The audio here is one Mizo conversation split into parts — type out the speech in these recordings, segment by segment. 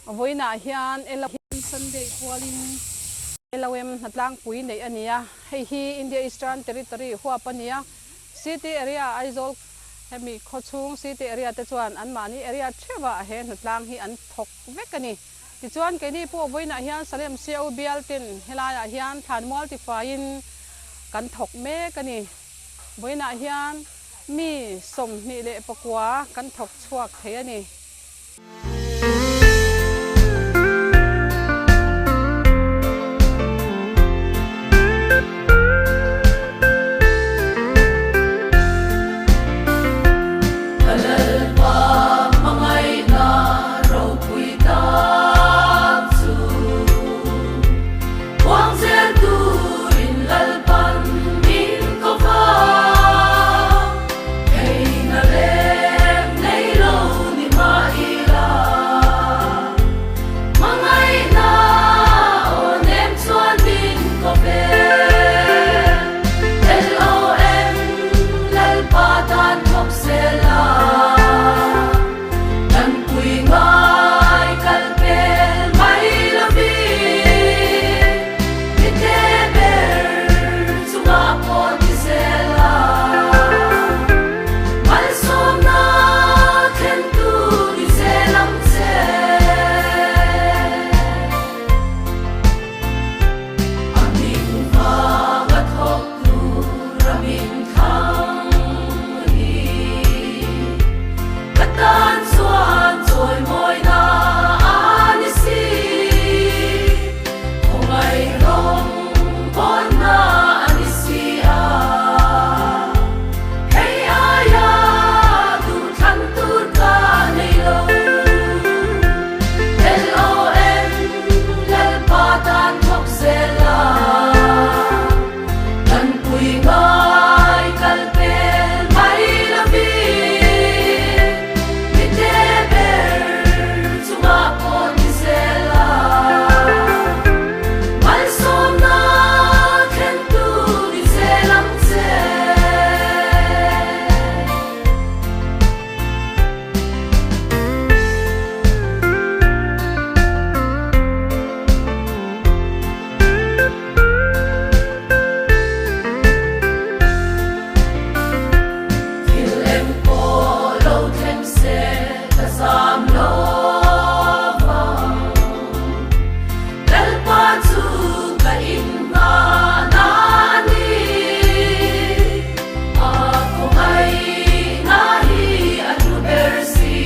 Vawiinah hian LOM Sunday pualin LOM hnatlangpui neih a ni a, hei hi India Eastern Territory huap a ni a, City Area Aizawl hemi khawchhung City Area te chuan anmahni area theuhah he hnatlang hi an thawk vek a ni. Tichuan keini pawh vawiinah hian Salem CO bial ten helaiah hian thlanmual tifaiin kan thawk mek a ni. Vawiinah hian mi 29 kan thawk chhuak thei a ni. Ka Lalpa hmangaihna ropui tak chu Huang zel turin Lalpan min ko va, Theihna reng nei lo ni mah ila, Hmangaihna aw nem chuan min ko ve. LOM Lalpa tan thawk sela, Tanpui ngai kal pel mai lovin, Mite ber chungah pawh ni zel a. Malsawmna thlentu ni zel ang che. A hming vanga thawk tur a min thlang hi ka tan chuan chawimawina a ni si. Khawngaih rawng bawnna a ni si a, hei aia duhthlan tur ka nei lo. LOM Lalpa tan thawk zel a, Tanpui ngai kal pel mai lovin, Mite ber chungah pawh ni zel a, Malsawmna thlentu ni zel ang che. Thil eng pawh lo thleng se ka zam lo vang. Lalpa chu ka inhmahna a ni. A khawngaihna hi a hlu ber si.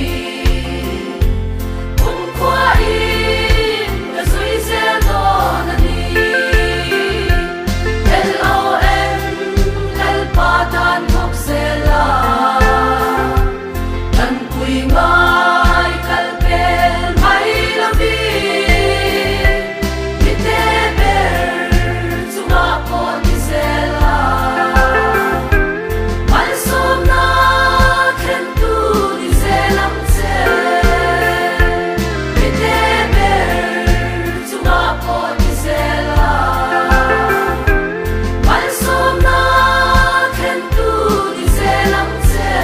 Kumkhuain ka zui zel dawn a ni. LOM Lalpa tan thawk zel a, Tanpui ngai kal pel mai lovin, Mite ber chungah pawh ni zel a. Malsawmna thlentu ni zel ang che. Mite ber chungah pawh ni zel a. Malsawmna thlentu ni zel ang che.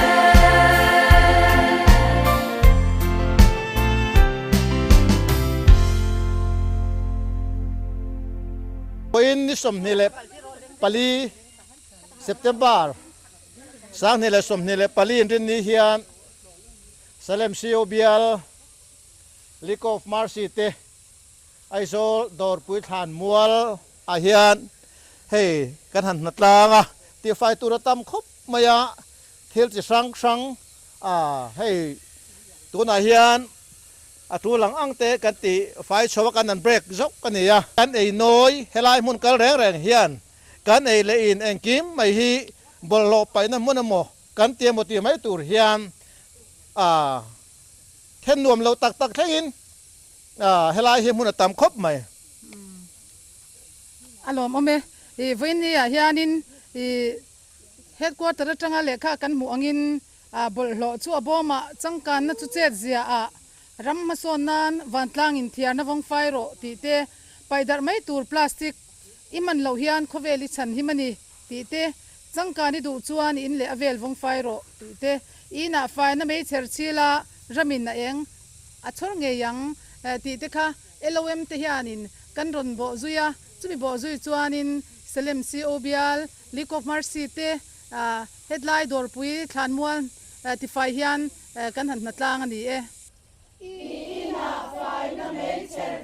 Vawiin ni 24 September 2024 inrinni hian Salem CO bial League of Mercy te Aizawl Dawrpui Thlan Mual ah hian hei kan han hna tlang a, tihfai tur a tam khawp mai a, thil chi hrang hrang a hei tunah hian a tul ang ang te kan tih fai chho a kan han break zauh a ni a. Kan ei nawi helai hmun kal reng reng hian kan ei leh in engkim mai hi bawlhhlawh paihna hmun emaw kan ti emaw tih mai tur hian a then nuam lo tak tak thlengin helai hi hmun a tam khawp mai. A lawmawm e. I vawiin ah hianin i headquarter atanga lehkha kan hmuh angin bawlhhlawh chu a bawmah changkanna chu chet zia ah ram hmasawn nan vantlang inthiarna vawng fai rawh tih te, paihdarh mai tur plastic i man loh hian khawvel i chhan him a ni tih te, changkan i duh chuan in leh a vel vawng fai rawh tih te, i inah faina meichher chhila ramin a eng a chhawr ngei ang. Tih te kha LOM te hianin kan rawn bawh zui a, chumi bawh zui chuanin Salem CO bial, League of Mercy te hetlai dawrpui thlanmual tifai hian kan han hnatlang a ni e. I inah faina meichher.